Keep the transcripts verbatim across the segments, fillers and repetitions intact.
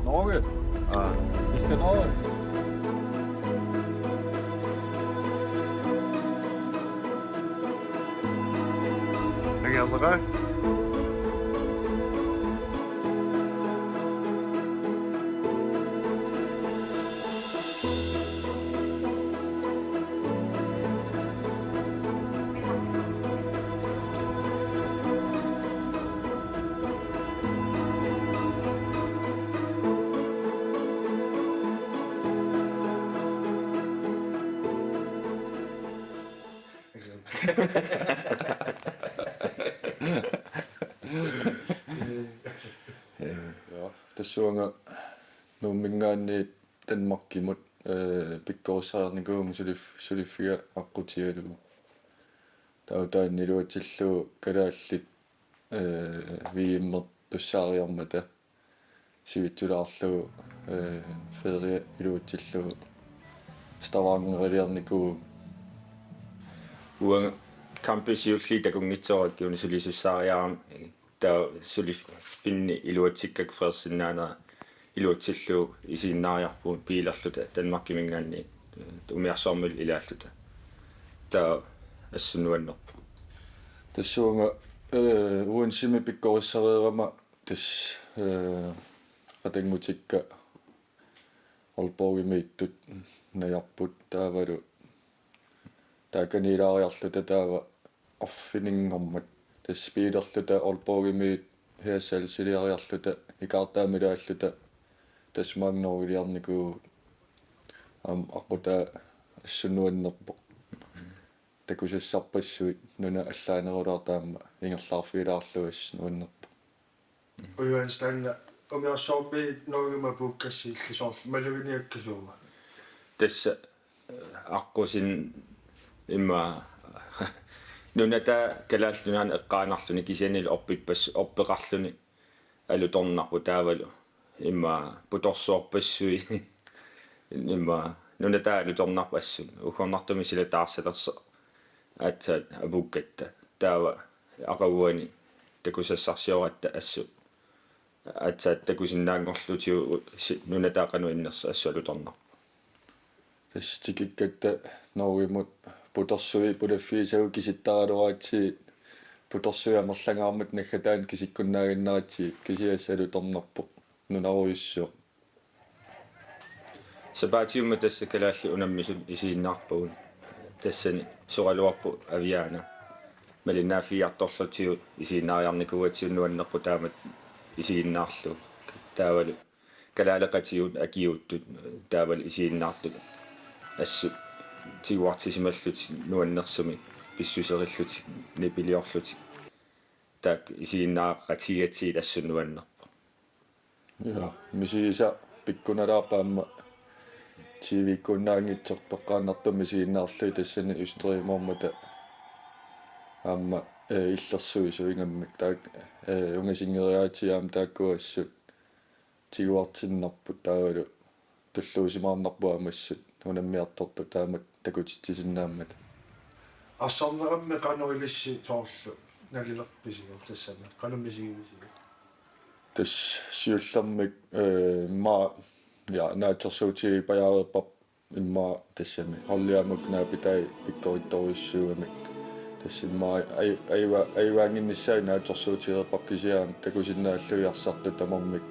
Norge. Ah. Vi skal Norge. Hang on, look. Ja, tassuanga Nuumminngaanniit Danmarkimut, eh, pikkorissariarnikuuvunga sulif-, suliffiga aqqutigalugu. Taava taanna iluatsillugu kalaallit, eh, V M-ertussaariarmata sivitsulaarlugu, eh, ferie iluatsillugu Stavangeriliarnikuuvunga. Uanga kampi siulliit takunngitsoorpakka una sulisussaariarama, taava suliffinni iluatsikkakka feersinnaanera iluatsillugu isiginnaariarpugut biilerluta Danmarkiminngaanniit, eh, umiarsuarmilu ilaalluta. Taava assut nuannerpoq. Tassuunga, eh, Odense-mi pikkorissareerama tassa, eh, qatanngutikka Aalborgimiittut najarput taavalu taakaniilaariarluta taava arfininngormat tassa biilerluta Aalborgimiit Hirtshals iliariarluta ikaartaamilaalluta tassa Magnoriarnikuuvugut. Aamma aqqutaa assut nuannerpoq. Takusassarpassuit nuna allaanerulaartoq aamma ingerlaarfigilaarlugu assut nuannerpoq. Ujuanstaanna umiarsuarmiit Norgemi apuukkassi illit soorlu maluginiakkasuuma? Tassa, eh, aqqusineq immaqa nunataa Kalaallit Nunaanni eqqaanarluni kisiannili orpippas-, orpeqarluni alutornarpoq taavalu immaqa putorsuarpassuit immaqa nunataa alutornarpoq assut uggornartumik sila taarsalersoq aatsaat apuukkatta taava aqaguani takusassarsioratta assut aatsaat takusinnaanngorlutigu si-, nunataa qanoq innersoq assut alutornarpoq. Tassa tikikkatta Norgemut putorsuit pulaffigisagut kisittaraluaratsigit putorsuit amerlangaarmata naggataani kisikkunnaaginnaratsigit kisianni assut alutornarpoq nunarujussuaq. Sapaatiummi tassa kalaallit unammisut isiginnaarpagut. Tassani soraluarpoq Aviana. Malinnaaffigiartorlutigu isiginnaariarnikuugatsigu nuannerpoq taamatut isiginnaarlugu. Taavalu kalaaleqatigut akiuuttut taavalu isiginnaartut assut tiguartisimallutik nuannersumik pissuserillutik nipiliorlutik. Taakku isiginnaaqatigigatsigit assut nuannerpoq. Ja, misigisaq pikkunalaarpoq aamma T V-kkunnaanngitsoq toqqaannartumik isiginnaarlugit tassani Østrigimoormata aamma, eh, illersuisut ingammik taakku, eh, ungasinngeriaatsit aamma taakku assut tiguartinnarput taavalu tulluusimaarnarpoq aamma assut unammiartortut taamatut takutitsisinnaammata. Arsarnerammi qanoq ilissi soorlu nalilerpisiuk tassani? Qanoq misigivisiuk? Tassa siullermik, eh, immaqa, ja, naatsorsuutigipajareerparput immaqa tassami holdiamut naapitai pikkorittorujussuugamik. Tassa immaqa aj-, ajuga-, ajugaannginnissaat naatsorsuutigereerparput kisianni takusinnaallugit arsartut tamarmik,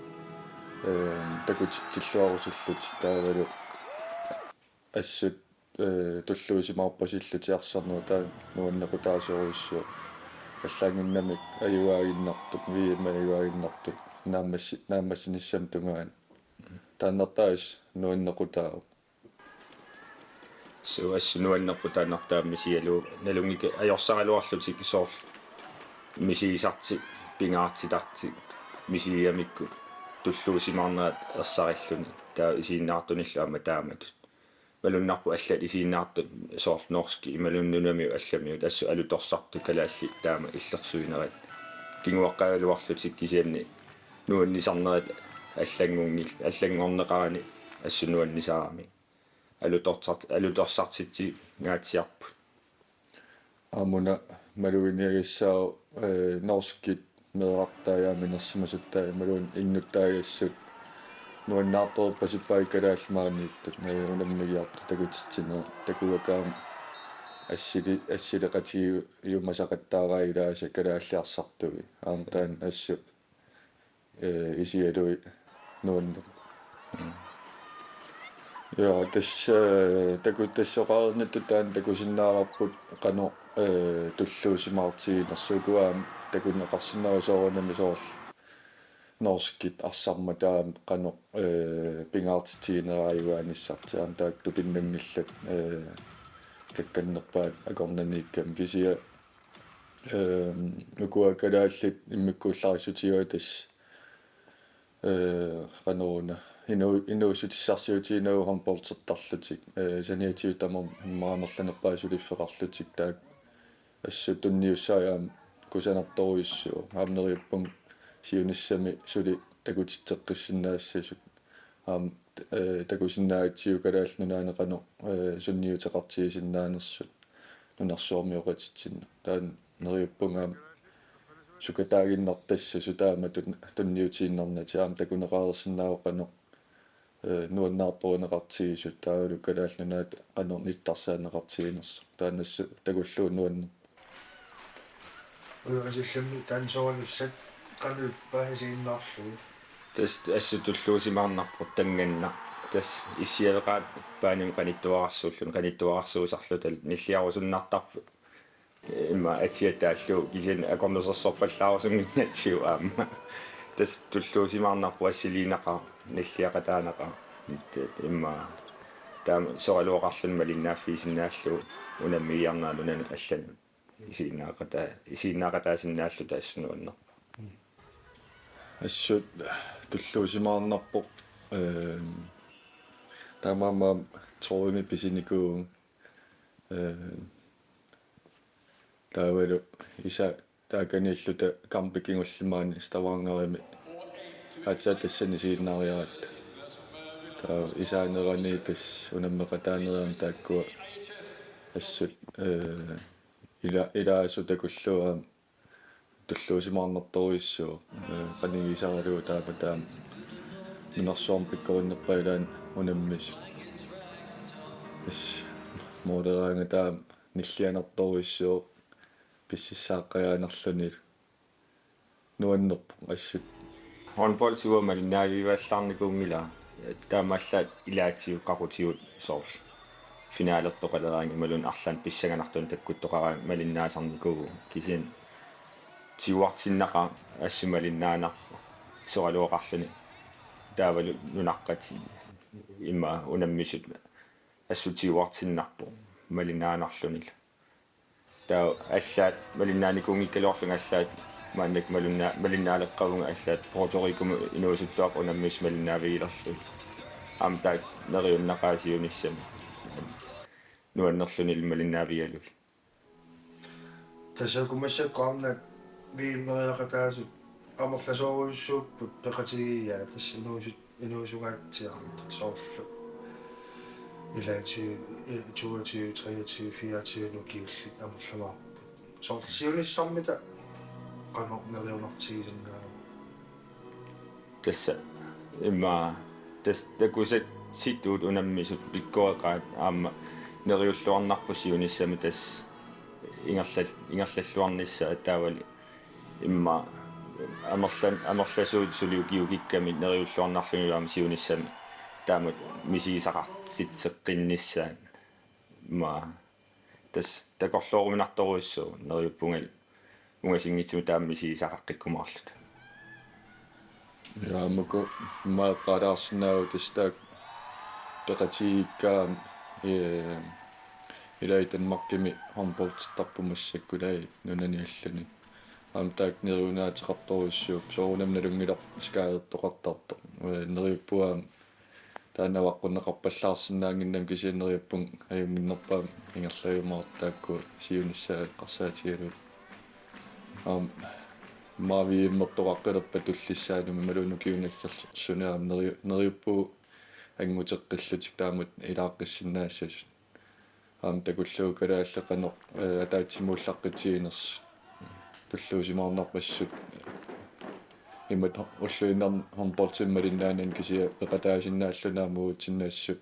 eh, takutitsilluarusullutik taavalu assut, eh, tulluusimaarpasillutik arsarnerat taanna nuannequtaasorujussuaq. Allaannginnamik ajugaaginnartut, V M ajugaaginnartut, naammassi-, naammassinissamut tungaanut. Taannartaa assut nuannequtaavoq. Suu, assut nuannerpoq taannartaa misigalugu. Nalunngik ajorsaraluarlutik soorlu misigisartik, pingaartitartik, misigigamikku tulluusimaarnerat ersarilluni. Taava isiginnaartunillu aamma taamatut. Malunnarpoq allat isiginnaartut soorlu norskit imaluunniit nunamiut allamiut assut alutorsartut kalaallit taama illersuinerat. Kinguaqqagaluarlutik kisianni nuannisarnerat allanngunngil-, allanngorneqarani assut nuannisaramik. Alutorsart-, alutorsartitsingaatsiarput. Aamma una maluginiagassaavoq, eh, norskit meerartaat aamma inersimasuttai imaluunniit innuttaat assut nuannaartorpasippai kalaallit maaniittut, ee, unammigiartut takutitsineq, takuakka aamma assili-, assileqatigiumasaqattaaraat ilaasa kalaallit arsartui. Aamma taanna assut, ee, isigalugit nuanneq. Ja, tassa, ee, taku-, tassa oqarnittut taanna takusinnaavarput qanoq, ee, tulluusimaartiginersut, ukua aamma takuneqarsinnaavoq soorunami soorlu norskit arsarmata aamma qanoq, ee, pingaartitsigineraajugaanissartik, aamma taakku tupinnanngillat, ee, kakkannerpaat akornanniikkami, kisianni, ee, ukua kalaallit immikkuullarissutigaat tassa, ee, qanoruna, inu-, inuussutissarsiutiginagu håndboldertarlutik, ee, saniatigut tamarmik amerlanerpaat suliffeqarlutik, taakku assut tunniussaat aamma kusanartorujussuuvoq. Aamma neriuppunga siunissami suli takutitseqqissinnaassasut. Aamma, ee, takusinnaagatsigit Kalaallit Nunaanni qanoq, ee, sunniuteqartigisinnaanersut nunarsuarmioqatitsinnut. Taanna neriuppunga aamma sukataaginnartassasut taamatut tunniutiinnarnatik, aamma takuneqareersinnaavoq qanoq, ee, nuannaartorineqartigisut taavalu Kalaallit Nunaata qanoq nittarsaaneqartiginersoq. Taanna assut takullugu nuannerpoq. Uju, asillummi taanna soralussat qanoq ippa isiginnaarlugu? Tassa assut tulluusimaarnarpoq tangannaq. Tassa issiaveqaat baanimi qanittuararsuulluni, qanittuararsuusarluta nilliarusunnartarpoq. Immaqa atia taallugu kisianni akornusersorpallaarusunnginnatsigu aamma. Tassa tulluusimaarnarpoq assiliinaqaaq, nilliaqataanaqaaq. Immaqa taama soraluaqarluni malinnaaffigisinnaallugu unammigiarneranut allanut isiginnaaqataa-, isiginnaaqataasinnaalluta assut nuannerpoq. Assut tulluusimaarnarpoq, ee, taamaammat Troimik pisinikuuvunga, ee, taavalu isa taakaniilluta kampi kingulliit maani Stavangerimi aatsaat tassani isiginnaariaratta. Taava isaanerani tassa unammeqataanerani taakkua assut, ee, ila-, ilaasut takullugu aamma tulluusimaarnartorujussuuvoq, ee, qanigisaralugu taama taama nunarsuarmi pikkorinnerpaat ilaanni unammisut. Tassa mooleraangata aamma nillianartorujussuuvoq pississaaqqajaanerlunilu. Nuannerpoq assut. Håndbold uanga malinnaavigivallaarnikuunngilanga. Taamaallaat ilaatigut qaqutigut soorlu finalertoqaleraangat imaluunniit arlaannik pissanganartunik takkuttoqaraangat malinnaasarnikuuvunga. Kisianni tiguartinnaqaaq assut malinnaanarpoq soraluaqarluni. Taavalu nunaqqatit immaqa unammisut assut tiguartinnarpoq malinnaanarlunilu. Taava allaat malinnaanikuunngikkaluarlunga allaat maannakkut malinna-, malinnaaleqqavunga, allaat Puerto Ricomut inuusuttuarput unammisut malinnaavigilerlugit. Aamma taakku neriunnaqaat siunissami nuannerlunilu malinnaavigalugit. Tassa uku massakkut arnat V M-eriaqataasut amerlasoorujussuupput peqatigiiaat, tassa inuusut-, inuusungaatsiartut soorlu. Ilaa tyve, eh, toogtyve, treogtyve, fireogtyve ukiullit amerlamaarput. Soorlu siunissarmita qanoq neriunartigisinnaava? Tassa immaqa tassa takusassitut unammisut pikkoreqaat aamma neriulluarnarpoq siunissami tassa ingerlal-, ingerlalluarnissaat taavalu immaqa amerlan-, amerlasuut suli ukiukikkami neriulluarnarlunilu aamma siunissami taamatut misigisaqartitseqqinnissaat. Immaqa tassa takorlooruminartorujussuuvoq neriuppunga ungasinngitsumik taama misigisaqaqqikkumaarluta. Ja, aamma uku immaqa eqqaalaarsinnaavoq tassa taakku peqatigiikkaat, ee, ilai Danmarkimi håndboldertarput massakkut ilai nunani allani. Aamma taakku neriunaateqartorujussuupput, soorunami nalunngilarput skadertoqartartoq. Ee, neriuppunga aamma taanna avaqqunneqarpallaarsinnaannginnami, kisianni neriuppunga ajunnginnerpaamik ingerlajumaartoq taakku siunissaa eqqarsaatigalugit. Aamma immaqa V M-ertoqaqqilerpat tullissaanut imaluunniit ukiuni aggersuni aamma neri-, neriuppugut annguteqqillutik taamatut ilaaqqissinnaassasoq. Aamma takullugu kalaallit qanoq, ee, ataatsimuullaqqitiginersut. Tulluusimaarnarpoq assut Imatut ulluinnarni håndboldinik malinnaanani kisianni peqataasinnaalluni aamma uatsinnut assut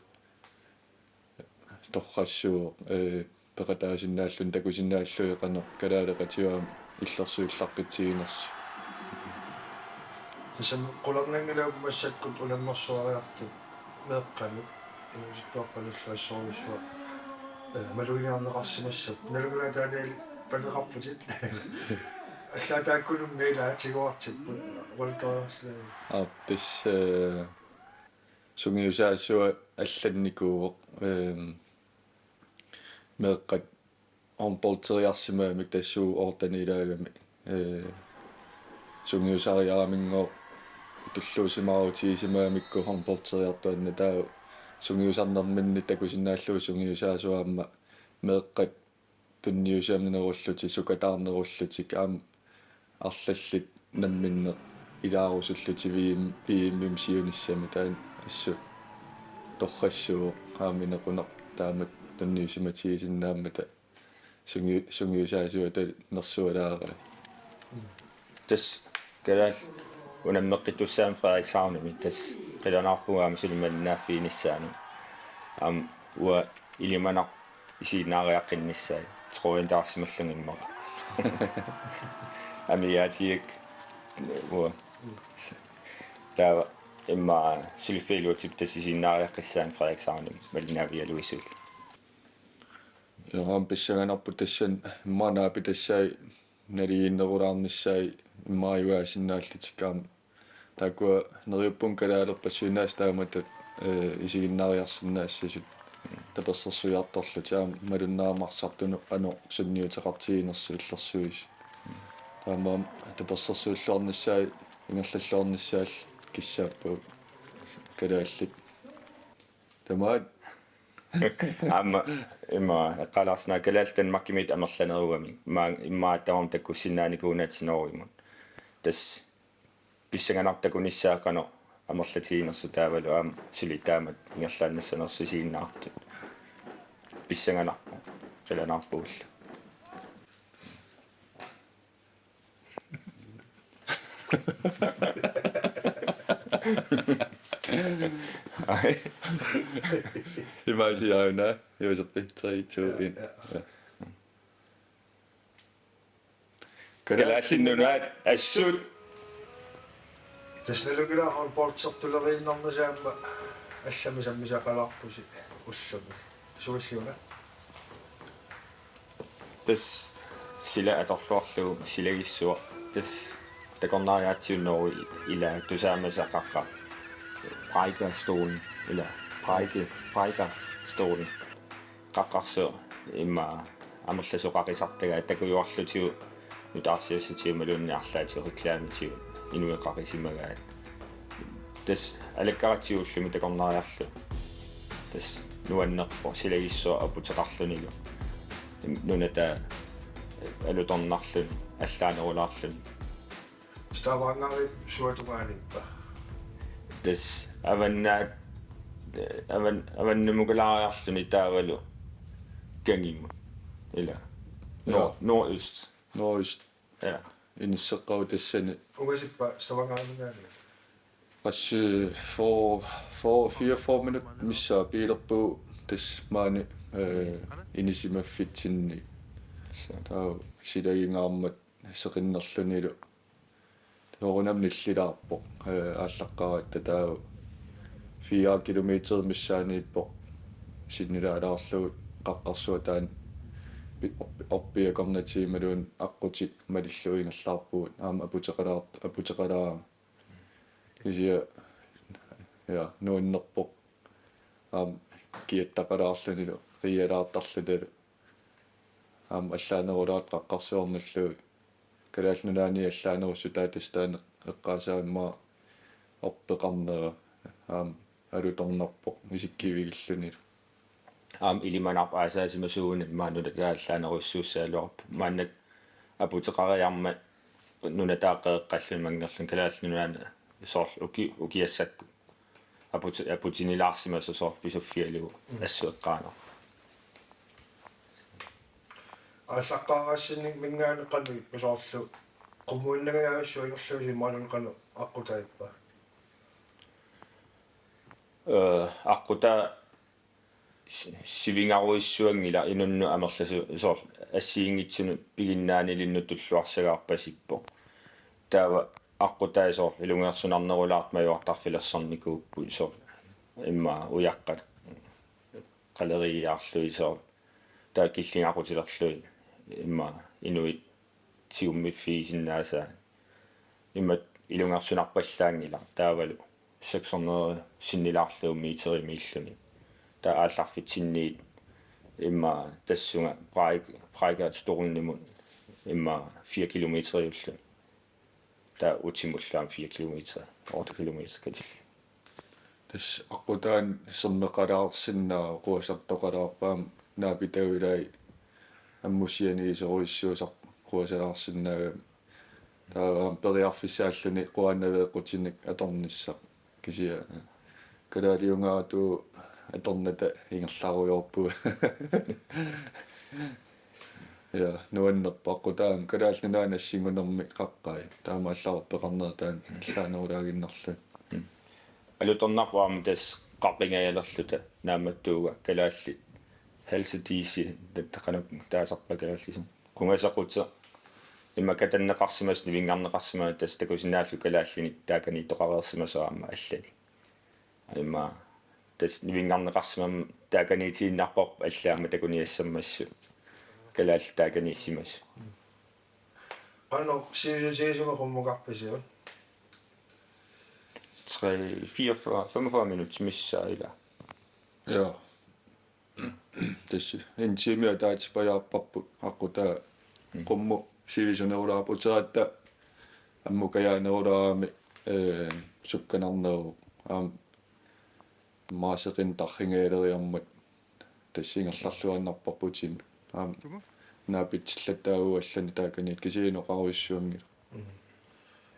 torrassuuvoq, ee, peqataasinnaalluni takusinnaallugit qanoq kalaaleqatigut aamma illersuillaqqitsiginersut. Tassami qularnanngilaq massakkut unammersuariartut meeqqanut inuusuttuaqqanullu assorujussuaq, ee, maluginiarneqarsimassapput. Nalunngilaq taanna paneqarputit. Allaat taakkununnga ilaa tiguartipput. Oqaluttuariarsilaarlugu. Aap, tassa, ee, sungiusaasua allannikuuvoq, ehm, meeqqat håndbolderiarsimagamik tassa U otteogtyve ilaagami, ee, sungiusariaraminngooq tulluusimaarutigisimagamikkut håndbolderiartuanna taava sungiusarnerminni takusinnaallugu sungiusaasua aamma meeqqat tunniusimanerullutik, sukataarnerullutik, aamma arlallit namminneq ilaarusullutik V M, V M-imi siunissami taanna assut torrassuuvoq, aamma inequnaq taamatut tunniusimatigisinnaammata sungi-, sungiusaasuata nersualaarai. Tassa kalaallit unammeqqittussaammat Frederikshavnimi, tassa qilanaarpunga aamma suli malinnaaffiginissaanut. Aamma uanga ilimanarpoq isiginnaariaqqinnissaa, trøjentaarsimallunga immaqa. Amigaatigaakka uanga. Taava immaqa suliffeeluutip tassa isiginnaariaqqissaanut Frederikshavnimi malinnaavigalugu suli. Aamma pissanganarpoq tassani immaqa naapitassai naligiinnerulaarnissai immaqa ivaasinnaallutik aamma. Taakkua neriuppunga kalaalerpassuinnaasa taamatut, ee, isiginnaariarsinnaassasut tapersersuiartorlutik aamma malunnarmarsartunut qanoq sunniuteqartiginersut illersuisut. Taamaammat tapersersuilluarnissaat ingerlalluarnissaat kissaappagut kalaallit. Tamaat. Aamma immaqa eqqaalaarsinnaavara kalaallit Danmarkimiittut amerlanerugamik. Immaqa, immaqa tamarmik takkussinnaanikuunatik Norgemut. Tassa pissanganarpoq takunissaa qanoq amerlatiginersut taavalu aamma suli taamatut ingerlaannassanersut isiginnaartut. Pissanganarpoq, qilanaarpugullu. Ej. Imaasiauna, Joseppi, tre, to, en. Ja. Kalaallit Nunaat assut. Tassa nalunngilaq håndboldertuleriinnarnissaa aamma allamik sammisaqalaarpusi ullumi. Suassiuna. Tassa sila atorluarlugu silagissuaq. Tassa takornariaatsiunneruvoq ilaa tusaamasaqaqqap. Prædikestolen, ilaa prædike-, prædikestolen. Qaqqarsuaq immaqa amerlasoqaqisartagaat takujuarlutigu nutaarsiassatigut imaluunniit arlaatigut reklamitigut inuit qaqisimagaat. Tassa alakkaratsigu ullumi takornariarlugu. Tassa nuannerpoq silagissuaq aputeqarlunilu. Nunataa alutornarluni, allaanerulaarluni. Stavangerip suatungaaniippa? Tassa avannaat, avan-, avannamukulaariarluni taavalu kangimut. Ilaa. Nord-, ja. Nordøst. Nordøst. Ja. Inisseqqavoq tassani. Ungasippa Stavangeriminngaanniit? Qassi fyrre, fyrre, fireogfyrre minut missaa biilerpugut tassa maani, øh, inisimaffitsinni. Taava silagingaarmat seqinnerlunilu. Soorunami nillilaarpoq, øh, aallaqqaaratta taava fire kilometer missaaniippoq sinnilaalaarlugu qaqqarsuaq taanna pi-, orpi-, orpiakornatigimaluunniit aqqutit malillugu ingerlaarpugut aamma aputeqalaar-, aputeqalaarama. Kisianni, ja, nuannerpoq. Aamma kiattaqalaarlunilu, qiialaartarlutalu. Aamma allaanerulaartoq qaqqarsuarnullu. Kalaallit Nunaanni allaanerussutaa tassa taanna eqqaasaammat orpeqarnera. Aamma alutornarpoq isikkivigiillunilu. Aamma ilimanarpoq aasaasimasuuguni immaqa nunataa allaanerujussuussagaluarpoq. Maannakkut aputeqariarmat nunataa qeqqalluni manngerluni Kalaallit Nunaanni soorlu uki-, ukiassakkut. Aputi-, aputinilaarsimasoq soorlu Pisuffigalugu. Mm. Assut eqqaanarpoq. Aallaqqaarassinninngaanniit qanoq ippa soorlu qummuinnangajavissuaq ingerlavisi imaluunniit qanoq Aqqutaappa? Ee, aqqutaa si-, sivingarujussuanngilaq inunnut amerlasoorluni, soorlu assigiinngitsunut piginnaanilinnut tulluarsagaarpasippoq. Taava aqqutai soorlu ilungersunarnerulaartut majuartarfilersarnikuupput, soorlu immaqa ujaqqat qaleriiaarlugit, soorlu taava killingaqutilerlugit immaqa inuit tigummiffigisinnaasai. Immaqa ilungersunarpallaanngilaq taavalu seks hundrede sinnilaarlugu meterimiilluni. Taava aallarfitsinniit immaqa tassunga bræk-, brækkerstolmimut immaqa fire kilometeriulluni. Taava utimullu aamma fire kilometer, otte kilometer katillit. Tassa aqqutaani sermeqalaarsinnaavoq, quasartoqalaarpoq, aamma naapitavut ilaat ammusianiisorujussuusarput quasalaarsinnaagami. Taava aamma periarfissaalluni quaannaveeqqutinik atornissaq. Kisianni kalaaliungaatut atornata ingerlarujoorpugut. Ja, nuannerpoq aqqutaani Kalaallit Nunaanni assingunermi qaqqai. Taamaallaat peqarneq taanna allaanerulaaginnarluni. Mm. Alutornarpoq aamma tassa qaqingajalerluta naammattuuga kalaallit halvdisse, tatta qanoq taasarpaat kalaallisut. Qungasequtaq immaqa katanneqarsimasoq, nivinngarneqarsimasoq, tassa takusinnaallugu kalaallinik taakaniittoqareersimasoq aamma allanik. Immaqa tassa nivinngarneqarsimammat taakaniitiinnarparput, allaat aamma takuniassammassuk kalaallit taakaniissimasut. Qanoq sivisutigisumik qummukarpisiuk? Tre, fire, fyrre, femogfyrre minutter missaa, ilaa. Ja. Tassa en time ataatsip pajaarparput aqqutaa. Mm. Qummut sivisunerulaarpoq, uteriatta ammukajaanerulaarami, ee, sukkanarneruvoq. Aamma maaseqin tarringajaleriarmat tassa ingerlalluaannarparput utima. Aamma naapitsillataavugut allanik taakaniit, kisianni oqarujussuanngilaq. Mm.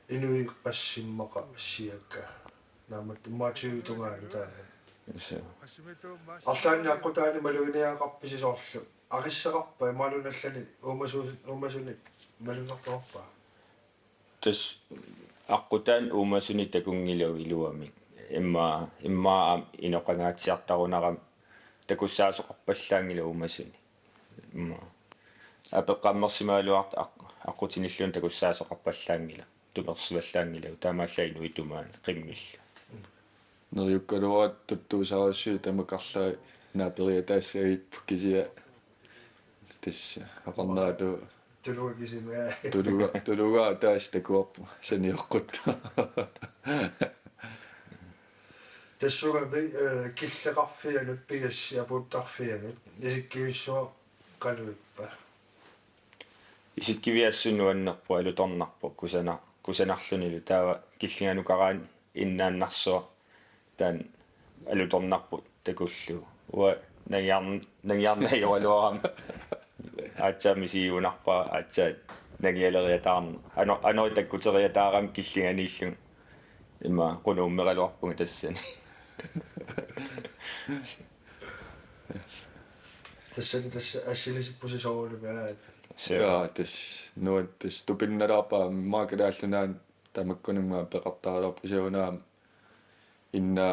Inuit qassimmaqa assiakka? Naammattumaatigut tungaanut taanna. Tassa. Arlaannik aqqutaani maluginiagaqarpisi, soorlu aqisseqarpa imaluunniit allanik uumasuus-, uumasunik malunnartoqarpa? Tassa aqqutaani uumasunik takunngilagut iluamik. Immaqa, immaqa aamma inoqangaatsiartarunarami takussaasoqarpallaanngilaq uumasunik. Immaqa apeqqammersimagaluartoq aq-, aqqutinilluunniit takussaasoqarpallaanngilaq. Tumersivallaanngilagut, taamaallaat inuit tumaani qimmillu. Neriukkaluaratta tuttuusaarussi tamakku arlaat naaperiataassagipput, kisianni tassa oqarneratut Tuluga kisimi. Tuluga, tuluga taas takuarput sanioqquttoq. Tassagami, ee, killeqarfianut, pigassi apuuttarfianut isikkivissuaq qanoq ippa? Isikkiviassaq nuannerpoq, alutornarpoq, kusana-, kusanarlunilu, taava killinganukaraanni innaannarsuaq taanna alutornarpoq takullugu. Uanga nangiarn-, nangiarnajoraluarama aatsaat misigigunarpara, aatsaat nangialeriataarn-, ano-, anorit takkuteriataarami killinganiillunga. Immaqa qunuummeraluarpunga tassani. Tassani tassa assilisippusi soorunami aat. Suu. Ja, tassa nuan-, tassa tupinnalaarpara, aamma Kalaallit Nunaanni tamakkununnga peqartaraluarpoq, kisianni una aamma inna,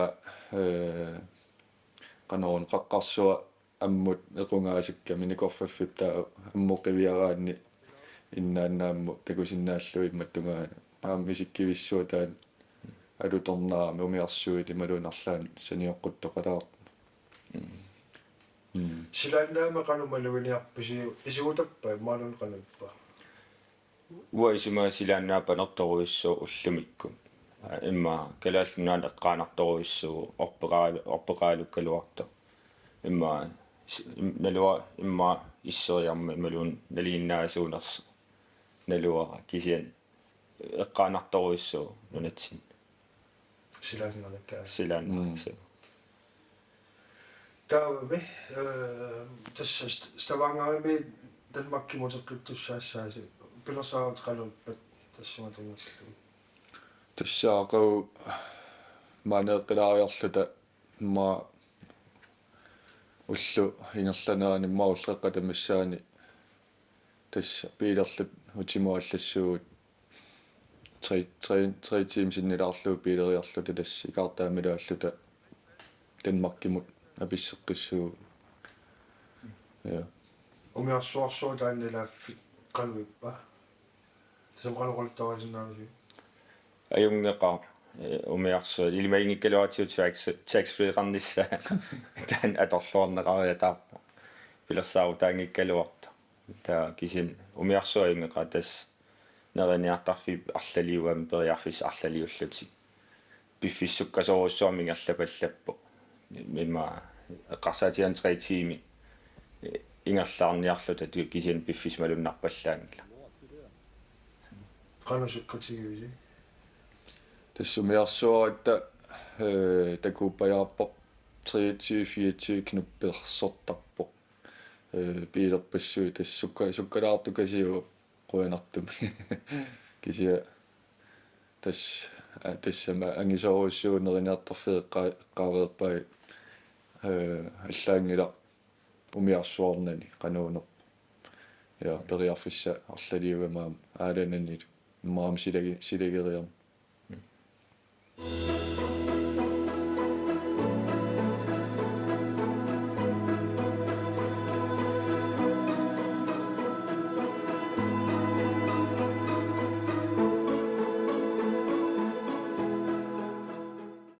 ee, qanoruna, qaqqarsuaq ammut equngaasakka minikorfaffip taava ammut qiviaraanni innaannaammut takusinnaallugit imatut tungaanut. Aamma isikkivissuaq taanna alutornarami, umiarsuit imaluunniit arlaannik sanioqquttoqalaartut. Mm. Silaannaamik qanoq maluginiarpisiuk, isigutappat imaluunniit qanoq ippa? Uanga isumaga silaannaap panertorujussuuvoq ullumikkut. Immaqa Kalaallit Nunaanni eqqaanartorujussuuvoq orpeqaalu-, orpeqaalukkaluartoq. Immaqa si-, im-, naluara immaqa isseriarmat imaluunniit nalinginnaasuunersoq naluara, kisianni eqqaanartorujussuuvoq nunatsinni. Silaannarikkaa. Silaannarikkaa. Mm. Taavami, ee, tassa St-, Stavangerimi Danmarkimut uteqqittussaassaasi, pilersaarutit qanoq ippat tassunga tungatillugu? Tassa aqagu maaneeqqilaariarluta, immaqa ullut ingerlaneranni, immaqa ulloqeqqata missaani tassa biilerluta utimut allassuugut. tre, tre, tre timer sinnilaarlugu biileriarluta tassa ikaartaamilaalluta Danmarkimut apisseqqissuugut. Ja. Umiarsuarsuaq taanna ilaaffik qanoq ippa? Tassami qanoq oqaluttuarisinnaavisiuk? Ajunngeqaaq, eh, umiarsuaq. Ilimaginngikkaluaratsigu tax, tax free-qarnissaa. Taanna atorluarneqariataarpoq. Pilersaarutaanngikkaluartoq. Taava kisianni umiarsuaq ajunngeqaaq, tassa neriniartarfiit arlaliugamik periarfissat arlaliullutik. Piffissaq sukkasoorujussuarmik ingerlapallappoq. Immaqa eqqarsaatigaanni tre timer ingerlaarniarluta tu-, kisianni piffissaq malunnarpallaanngilaq. Qanoq sukkatigivisi? Tassa umiarsuaratta, eh, takuuppajaarpoq treogtyve fireogtyve knuppersortarpoq. Eh, biilerpassuit tassa sukka-, sukkalaartukasiuvoq qujanartumik. Kisianni tassa, a-, tassami angisoorujussuuvoq neriniartarfiit eqqa-, eqqaareerpai, eh, allaanngilaq umiarsuarnani qanuunerpoq. Ja, periarfissaq arlaliugami aamma aalanani immaqa aamma silagi-, silageriarmat.